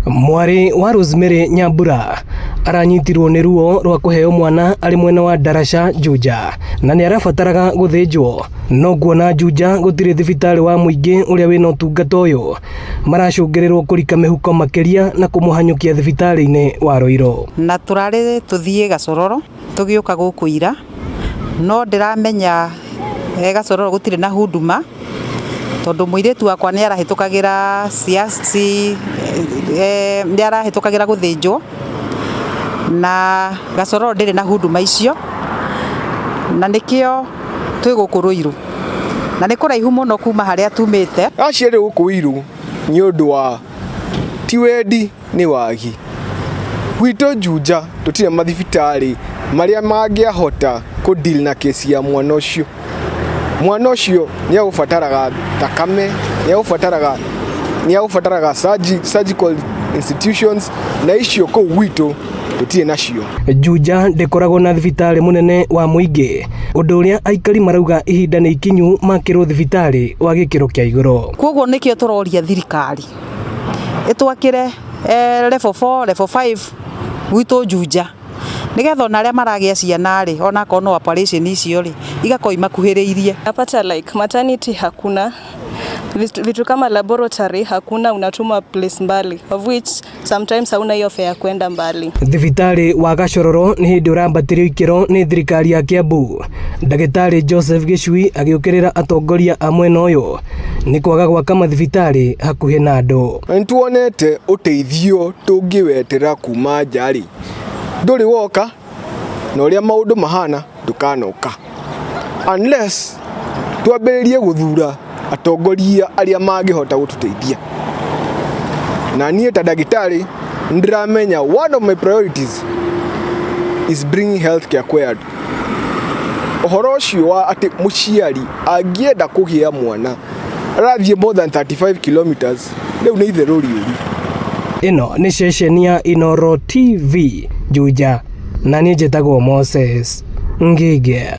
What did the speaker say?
Mwarĩ wa Rosemary Nyambura aranyitirwo nĩ ruo rwa kũheo mwana arĩ mwena wa Ndaraca Juja na nĩ arabataraga gũthĩnjwo no kuona Juja gũtirĩ thibitarĩ wa mũingĩ ũrĩa wĩna ũtungata ũyũ maracũngĩrĩrwo kũrika mĩhuko makĩria na kũmũhanyũkia thibitarĩ-inĩ wa Ruiru. Na tũrarĩ tũthiĩ Gacororo tũgĩũka gũkũ ira no ndĩramenya Gacororo gũtirĩ na huduma tondũ mũirĩtu wakwa nĩ arahĩtũkagĩra nĩ arahĩtũkagĩra gũthĩnjwo na Gacororo ndĩrĩ na huduma icio na nĩkĩo twĩ gũkũ Ruiru na nĩ kũraihu mũno kuma harĩa tumĩte. Aciarĩ gũkũ Ruiru nĩ ũndũ wa ti wendi nĩ wagi. Gwitũ Juja tũtirĩ mathibitarĩ marĩa mangĩahota kũ deal na kesi ya mwana ũcio. Mwana ũcio nĩ agũbataraga thakame, nĩ agũbataraga surgical institutions na icio kũu gwitũ tũtirĩ nacio. Juja ndĩkoragwo na thibitarĩ mũnene wa mũingĩ ũndũ ũrĩa aikari marauga ihinda nĩ ikinyu makĩrwo thibitarĩ wa gĩkĩro kĩa igũrũ. Koguo nĩkĩo tũroria thirikari ĩtwakĩre level 4, level 5 gwitũ Juja nĩgetha ona arĩa maragĩa ciana rĩ, onakorwo no operation icio rĩ, igakorwo imakuhĩrĩirie. Napata like maternity hakuna vitu kama laboratory hakuna, unatuma place mbali, of which sometimes hauna hiyo fare ya kwenda mbali. Thibitarĩ wa Gacororo nĩ hĩndĩ ũrambatĩrio ikĩro nĩ thirikari ya Kiambu. Ndagĩtarĩ Joseph Gĩcui agĩũkĩrĩra atongoria a mwena ũyũ nĩ kwaga gwaka mathibitarĩ hakuhĩ na andũ. Na nĩ tuonete ũteithio tũngĩwetera kuma nja rĩ, ndũrĩ woka na ũrĩa maũndũ mahana ndũkanoka unless twambĩrĩrie gũthura atongoria arĩa mangĩhota gũtũteithia. Na niĩ ta ndagĩtarĩ nĩndĩramenya one of my priorities is bringing healthcare kwĩ andũ. Ũhoro ũcio wa atĩ mũciari angĩenda kũgĩa mwana arathiĩ more than 35 kilometers rĩu nĩ itherũ rĩũru. Ĩno nĩ ceceni ya Inooro TV Juja na niĩ njĩtagwo Moses Ngige.